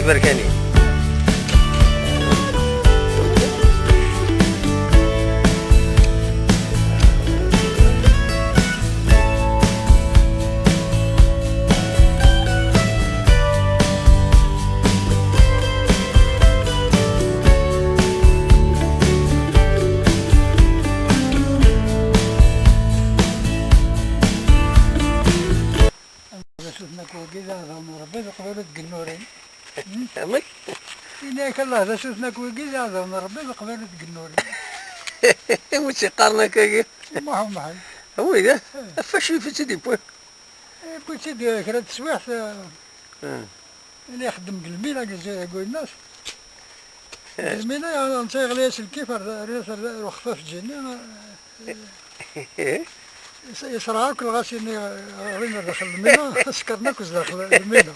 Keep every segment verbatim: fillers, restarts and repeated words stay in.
Berkani. D acu-ten akk wagi, d aɛdaw n Ṛebbi, d uqbel ur d-gennurin. Amek? Ini-ak Allah, d acu-ten akk wigi, d aɛdaw n Ṛebbi, d uqbel ur d-gennurin. Wi tt-iqqaren akkagi? Muḥ Umḥend. Wi da? Eh. Ɣef wacu i tt-id-yewwi? Eh, yewwi-tt-id, eh, kra n teswiɛt, eh, Hmm. Yella ixeddem deg lmina, deg Lezzayer, deg Uynas. Eh. Deg lmina, ya, netta yeɣli-as lkif ar, ar, ar, ar uxfaf ǧǧini, eh, yes-, yesraɛ akk lɣaci-nni ɣrin ar daxel lmina, sekren akk zdaxel lmina.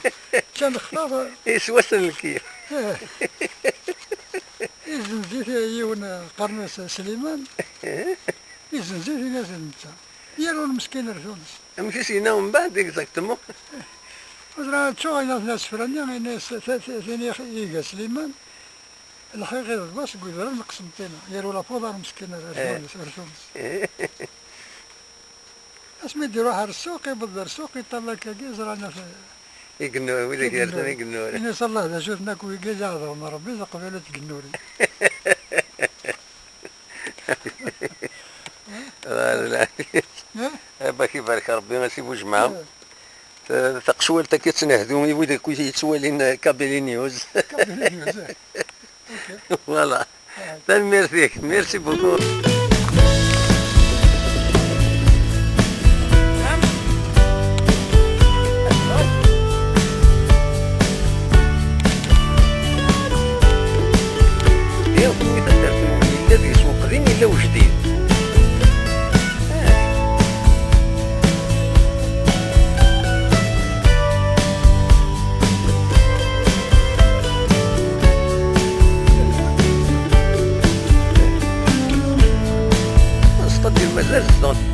Ččan xfaf. Yeswa-ten lkif. Eh. Izenz-it yiwen, eh, qqaren-as Sliman. Eh. Izenz-it, ini-as d netta. Yerwel meskin ar Tunes. Amek i s-yenna umbeɛd exactement? Ur ẓriɣ, ttuɣ ayen aten asefra-nni, ini-as, t-, t-, tin i iga Sliman, lḥiɣ iḍebba seg udrar n Qsenṭina, yerwel ɣef uḍar meskin ar, ar Eh. Tunes, ar Tunes. Eh. Asmi d-iruḥ ar ssuq, iwweḍ ar ssuq, iṭṭal akkagi, ẓran af-, Igennu-, wid i igennuren. Igennuren. Ini-as, Allah, d acu-ten akk wigi, d aɛdaw n Ṛebbi, d uqbel ad t-gennuren. Ɣer lɛafya. Eh? Abak ibarek Rebbi, a Si Bujemɛa. Eh. Ta-, taqecwalt-agi ad tt-nehdu i wid akk yettwalin, eh, Kabylie News. Kabylie News, eh. Ok. Voilà. Ah. Tanemmirt-ik. Merci beaucoup. Yella deg-s uqdim, yella ujdid. Nettqeddim mazal zedɣen.